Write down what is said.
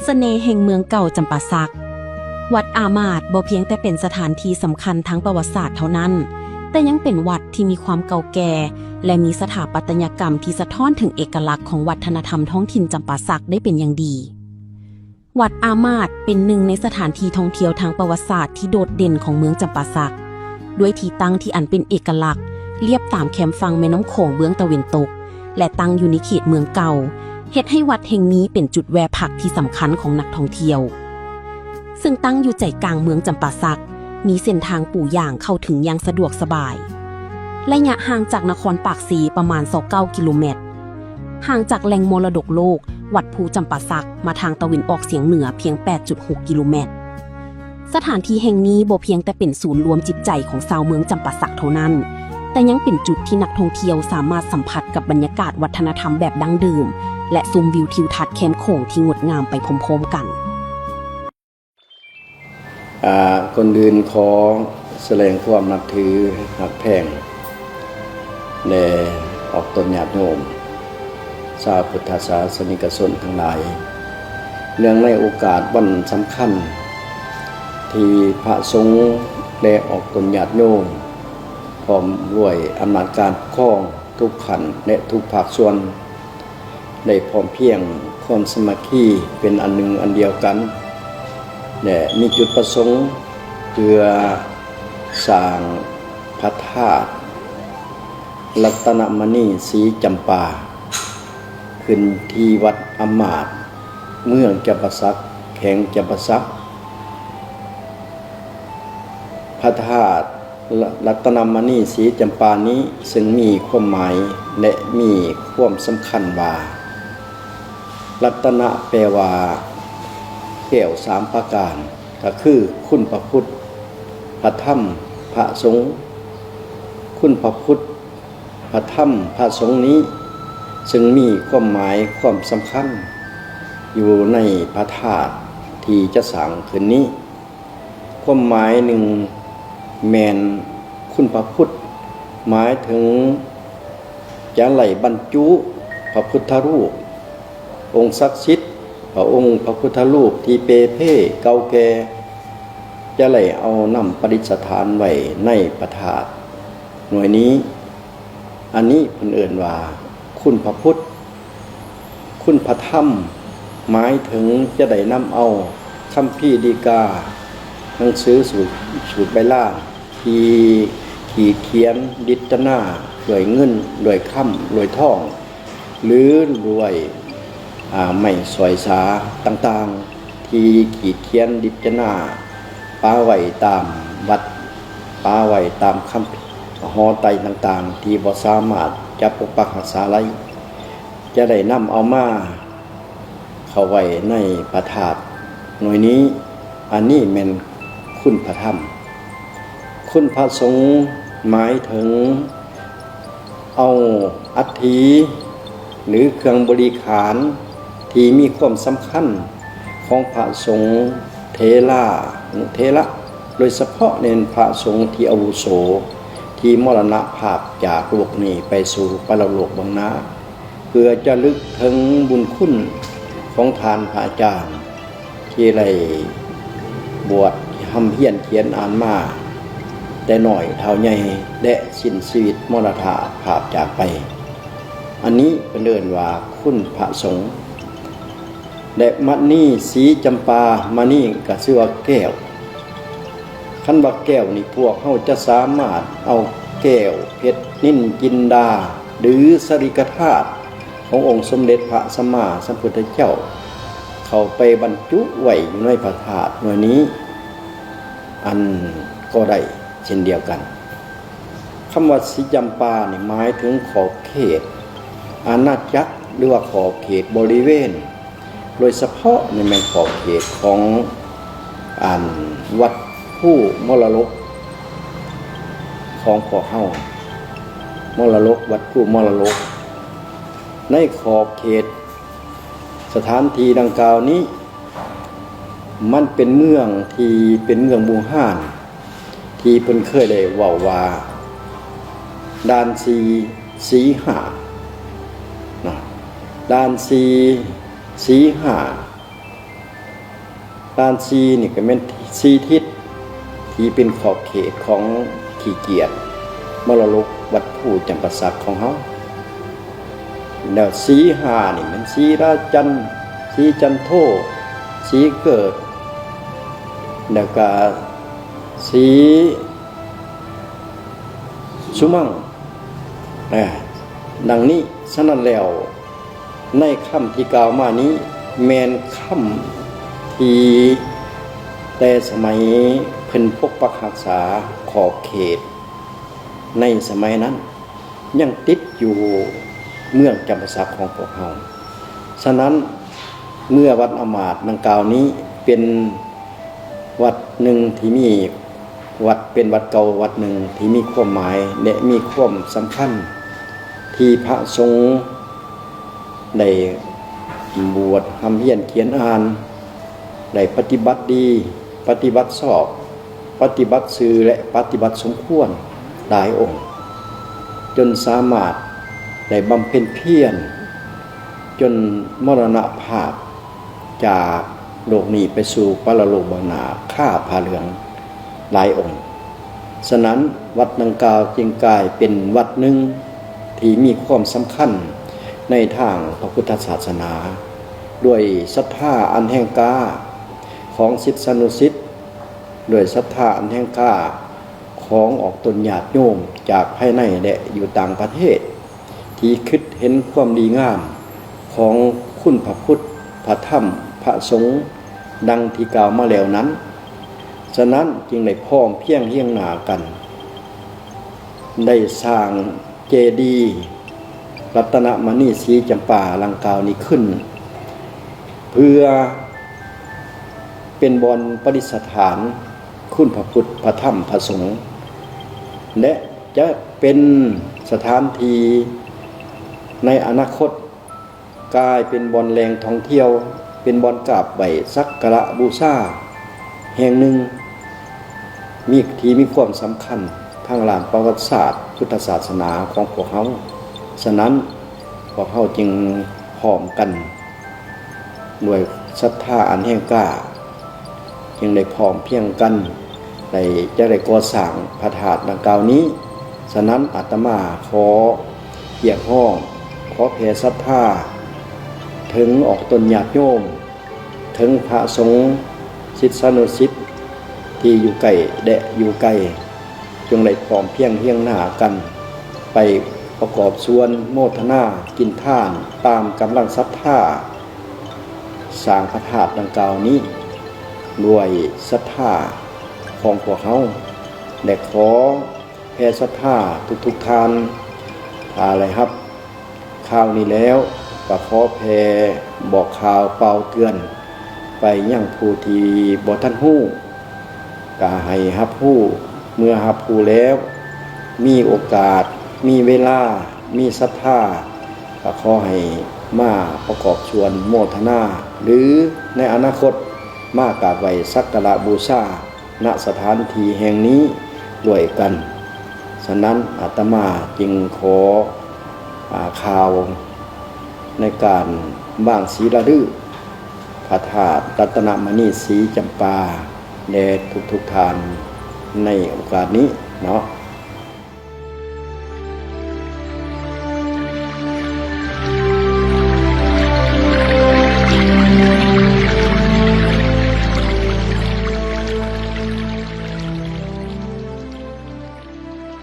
ສະເໜ່ແຫ່ງເມືອງເກົ່າຈຳປາສັກ. ວັດອາມາດບໍ່ພຽງແຕ່ເປັນສະຖານທີ່ສຳຄັນທາງປະຫວັດສາດເທົ່ານັ້ນ, ແຕ່ຍັງເປັນວັດທີ່ມີຄວາມເກົ່າແກ່ ແລະ ມີສະຖາປັດຕະຍະກຳທີ່ສະທ້ອນເຖິງເອກະລັກຂອງວັດທະນະທຳທ້ອງຖິ່ນຈຳປາສັກໄດ້ເປັນຢ່າງດີ. ວັດອາມາດເປັນໜຶ່ງໃນສະຖານທີ່ທ່ອງທ່ຽວທາງປະຫວັດສາດທີ່ໂດດເດັ່ນຂອງເມືອງຈຳປາສັກ, ດ້ວຍທີ່ຕັ້ງທີ່ອັນເປັນເອກະລັກ, ລຽບຕາມແຄມຝັ່ງແມ່ນ້ຳຂອງເບື້ອງຕາເວັນຕົກ ແລະ ຕັ້ງຢູ່ໃນເຂດເມືອງເກົ່າ, ເຮັດໃຫ້ວັດແຫ່ງນີ້ເປັນຈຸດແວະພັກທີ່ສຳຄັນຂອງນັກທ່ອງທ່ຽວ. ເຊິ່ງຕັ້ງຢູ່ໃຈກາງເມືອງຈຳປາສັກ, ມີເສັ້ນທາງປູຢາງເຂົ້າເຖິງຢ່າງສະດວກສະບາຍ. ໄລຍະຫ່າງຈາກນະຄອນປາກເຊປະມານຊາວເກົ້າກິໂລແມັດ, ຫ່າງຈາກແຫຼ່ງມໍລະດົກໂລກ ວັດພູຈຳປາສັກ ມາທາງຕາເວັນອອກສຽງເໜືອພຽງແປດຈຸດຫົກກິໂລແມັດ. ສະຖານທີ່ແຫ່ງນີ້ບໍ່ພຽງແຕ່ເປັນສູນລວມຈິດໃຈຂອງຊາວເມືອງຈຳປາສັກເທົ່ານັ້ນ, ແຕ່ຍັງເປັນຈຸດທີ່ນັກທ່ອງທ່ຽວສາມາດສຳຜັດກັບບັນຍາກາດວັດທະນະທຳແບບດັ້ງເດີມ ແລະ ຊົມວິວທິວທັດແຄມຂອງທີ່ງົດງາມໄປພ້ອມໆກັນ. ອາ ກ່ອນອື່ນຂໍສະແດງຄວາມນັບຖືຮັກແພງ ແດ່ອອກຕົນຍາດໂຍມ ຊາວພຸດທະສາສະນິກະຊົນທັງຫຼາຍ, ເນື່ອງໃນໂອກາດວັນສຳຄັນ ທີ່ພະສົງ ແລະ ອອກຕົນຍາດໂຍມ ພ້ອມດ້ວຍອຳນາດການປົກຄອງທຸກຂັ້ນ ແລະ ທຸກພາກສ່ວນ ໄດ້ພ້ອມພຽງຄວາມສາມັກຄີເປັນອັນໜຶ່ງອັນດຽວກັນ ແລະ ມີຈຸດປະສົງເພື່ອສ້າງພະທາດລັດຕະນະມະນີສີຈຳປາ ຂຶ້ນທີ່ວັດອາມາດ ເມືອງຈຳປາສັກ ແຂວງຈຳປາສັກ. ພະທາດ ລັດຕະນະມະນີສີຈຳປານີ້ ເຊິ່ງມີຄວາມໝາຍ ແລະ ມີຄວາມສຳຄັນວ່າ ລັດຕະນະແປວ່າແກ້ວສາມປະການ ກໍຄືຄຸນພະພຸດ ພະທຳ ພະສົງ. ຄຸນພະພຸດ ພະທຳ ພະສົງນີ້ ເຊິ່ງມີຄວາມໝາຍຄວາມສຳຄັນຢູ່ໃນພະທາດທີ່ຈະສ້າງຂຶ້ນນີ້. ຄວາມໝາຍໜຶ່ງແມ່ນຄຸນພະພຸດ ໝາຍເຖິງຈະໄດ້ບັນຈຸພະພຸດທະຮູບ ອົງສັກສິດ, ພະອົງພະພຸດທະຮູບທີ່ເປ່ເພເກົ່າແກ່ ຈະໄດ້ເອົານຳປະດິດສະຖານໄວ້ໃນພະທາດໜ່ວຍນີ້. ອັນນີ້ເພິ່ນເອີ້ນວ່າຄຸນພະພຸດ. ຄຸນພະທຳ ໝາຍເຖິງຈະໄດ້ນຳເອົາຄຳພີດີກາ, ໜັງສືສູດ, ສູດໃບລານ ທີ່ຂີດຂຽນດິດຈະນາດ້ວຍເງິນ, ດ້ວຍຄຳ, ດ້ວຍທອງ ຫຼື ດ້ວຍ, ອາ, ໄມ້ສອຍສາຕ່າງໆ ທີ່ຂີດຂຽນດິດຈະນາປະໄວ້ຕາມວັດ, ປະໄວ້ຕາມຄຳ ຫໍໄຕຕ່າງໆ ທີ່ບໍ່ສາມາດຈະປົກປັກຮັກສາໄດ້ ຈະໄດ້ນຳເອົາມາເຂົ້າໄວ້ໃນພະທາດໜ່ວຍນີ້. ອັນນີ້ແມ່ນຄຸນພະທຳ. ຄຸນພະສົງ ໝາຍເຖິງເອົາອັດຖິ ຫຼື ເຄື່ອງບໍລິຂານທີ່ມີຄວາມສຳຄັນຂອງພະສົງເຖລານຸເຖລະ, ໂດຍສະເພາະແມ່ນພະສົງທີ່ອາວຸໂສ ທີ່ມໍລະນະພາບຈາກໂລກນີ້ໄປສູ່ປະລະໂລກເບື້ອງໜ້າ, ເພື່ອຈະລຶກເຖິງບຸນຄຸນຂອງທ່ານພະອາຈານ ທີ່ໄດ້ບວດຮ່ຳຮຽນຂຽນອ່ານມາແຕ່ນ້ອຍເທົ່າໃຫຍ່ ແລະ ສິ້ນຊີວິດມໍລະນະພາບຈາກໄປ. ອັນນີ້ເພິ່ນເອີ້ນວ່າຄຸນພະສົງ. ແລະ ມະນີສີຈຳປາ, ມະນີກໍຊື່ວ່າແກ້ວ. ຄັນວ່າແກ້ວນີ້ ພວກເຮົາຈະສາມາດເອົາແກ້ວເພັດນິນຈິນດາ ຫຼື ສະລິກະທາດຂອງອົງສົມເດັດພະສຳມາສຳພຸດທະເຈົ້າ ເຂົ້າໄປບັນຈຸໄວ້ຢູ່ໃນພະທາດໜ່ວຍນີ້ ອັນກໍໄດ້ເຊັ່ນດຽວກັນ. ຄຳວ່າສີຈຳປານີ້ ໝາຍເຖິງຂອບເຂດອານາຈັກ ຫຼືວ່າຂອບເຂດບໍລິເວນ, ໂດຍສະເພາະນີ້ແມ່ນຂອບເຂດຂອງອັນວັດພູມໍລະດົກຂອງພວກເຮົາ, ມໍລະດົກ ວັດພູມໍລະດົກ. ໃນຂອບເຂດສະຖານທີ່ດັ່ງກ່າວນີ້ ມັນເປັນເມືອງທີ່ເປັນເມືອງບູຮານ ທີ່ເພິ່ນເຄີຍໄດ້ເວົ້າວ່າ ດ່ານສີ່ ສີຫ້າເນາະ, ດ່ານສີ່ ສີຫ້າ ດ່ານສີ່ນີ້ກໍແມ່ນສີ່ທິດທີ່ເປັນຂອບເຂດຂອງທີ່ກຽດ ມໍລະດົກວັດພູຈຳປາສັກຂອງເຮົາ. ແລ້ວສີ່ຫ້ານີ້ແມ່ນສີລາຈັນ, ສີຈັນໂທ, ສີເກີດ, ແລ້ວກະສີສຸມັງ ອາ ດັ່ງນີ້. ສະນັ້ນແລ້ວ ໃນຄຳທີ່ກ່າວມານີ້ ແມ່ນຄຳທີ່ແຕ່ສະໄໝເພິ່ນປົກປັກຮັກສາຂອບເຂດ ໃນສະໄໝນັ້ນ ຍັງຕິດຢູ່ເມືອງຈຳປາສັກຂອງພວກເຮົາ. ສະນັ້ນ ເມື່ອວັດອາມາດດັ່ງກ່າວນີ້ເປັນວັດໜຶ່ງທີ່ມີ ວັດ ເປັນວັດເກົ່າວັດໜຶ່ງທີ່ມີຄວາມໝາຍ ແລະ ມີຄວາມສຳຄັນ ທີ່ພະສົງໄດ້ບວດຮ່ຳຮຽນຂຽນອ່ານ, ໄດ້ປະຕິບັດດີ, ປະຕິບັດຊອບ, ປະຕິບັດຊື່ ແລະ ປະຕິບັດສົມຄວນຫຼາຍອົງ, ຈົນສາມາດໄດ້ບຳເພັນພຽນ ຈົນມໍລະນະພາບຈາກໂລກນີ້ໄປສູ່ປະລະໂລກເບື້ອງໜ້າ ຄາຜ້າເຫຼືອງຫຼາຍອົງ. ສະນັ້ນ ວັດດັ່ງກ່າວຈຶ່ງກາຍເປັນວັດໜຶ່ງທີ່ມີຄວາມສຳຄັນໃນທາງພະພຸດທະສາສະໜາ ດ້ວຍສັດທາອັນແຮງກ້າຂອງສິດສານຸສິດ, ດ້ວຍສັດທາອັນແຮງກ້າຂອງອອກຕົນຍາດໂຍມຈາກພາຍໃນ ແລະ ຢູ່ຕ່າງປະເທດ ທີ່ຄິດເຫັນຄວາມດີງາມຂອງຄຸນພະພຸດ ພະທຳ ພະສົງ ດັ່ງທີ່ກ່າວມາແລ້ວນັ້ນ. ສະນັ້ນຈຶ່ງໄດ້ພ້ອມພຽງຮຽງໜ້າກັນ ໄດ້ສ້າງເຈດີລັດຕະນະມະນີສີຈຳປາດັ່ງກ່າວນີ້ຂຶ້ນ ເພື່ອເປັນບ່ອນປະດິດສະຖານຄຸນພະພຸດ ພະທຳ ພະສົງ ແລະ ຈະເປັນສະຖານທີ່ໃນອະນາຄົດ ກາຍເປັນບ່ອນແຫຼ່ງທ່ອງທ່ຽວ, ເປັນບ່ອນກາບໄຫວ້ສັກກາລະບູຊາແຫ່ງໜຶ່ງ ມີ ທີ່ມີຄວາມສຳຄັນທາງດ້ານປະຫວັດສາດພຸດທະສາສະໜາຂອງພວກເຮົາ. ສະນັ້ນ, ພວກເຮົາຈຶ່ງພ້ອມກັນດ້ວຍສັດທາອັນແຮງກ້າ, ຈຶ່ງໄດ້ພ້ອມພຽງກັນ ໄດ້ ຈະໄດ້ກໍ່ສ້າງພະທາດດັ່ງກ່າວນີ້. ສະນັ້ນ ອາດຕະມາຂໍຮຽກຮ້ອງ, ຂໍແຜ່ສັດທາເຖິງອອກຕົນຍາດໂຍມ, ເຖິງພະສົງ, ສິດສານຸສິດທີ່ຢູ່ໃກ້ ແລະ ຢູ່ໄກ, ຈົ່ງໄດ້ພ້ອມພຽງຮຽງໜ້າກັນ ໄປປະກອບສ່ວນໂມທະນາກິນທານຕາມກຳລັງສັດທາ ສ້າງພະທາດດັ່ງກ່າວນີ້ ດ້ວຍສັດທາຂອງພວກເຮົາ ແລະ ຂໍແຜ່ສັດທາທຸກໆທ່ານ ຖ້າໄດ້ຮັບຂ່າວນີ້ແລ້ວ ກໍຂໍແຜ່ບອກຂ່າວປ່າວເຕືອນໄປຍັງຜູ້ທີ່ບໍ່ທັນຮູ້ ກໍໃຫ້ຮັບຮູ້, ເມື່ອຮັບຮູ້ແລ້ວ ມີໂອກາດ, ມີເວລາ, ມີສັດທາ, ກໍຂໍໃຫ້ມາປະກອບສ່ວນໂມທະນາ ຫຼື ໃນອະນາຄົດມາກາບໄຫວ້ສັກກາລະບູຊາ ນະສະຖານທີ່ແຫ່ງນີ້ດ້ວຍກັນ. ສະນັ້ນ ອາດຕະມາຈຶ່ງຂໍ ອາ ຂ່າວໃນການວາງສີລະລື ພະທາດລັດຕະນະມະນີສີຈຳປາ ແດ່ທຸກໆທ່ານໃນໂອກາດນີ້ເນາະ.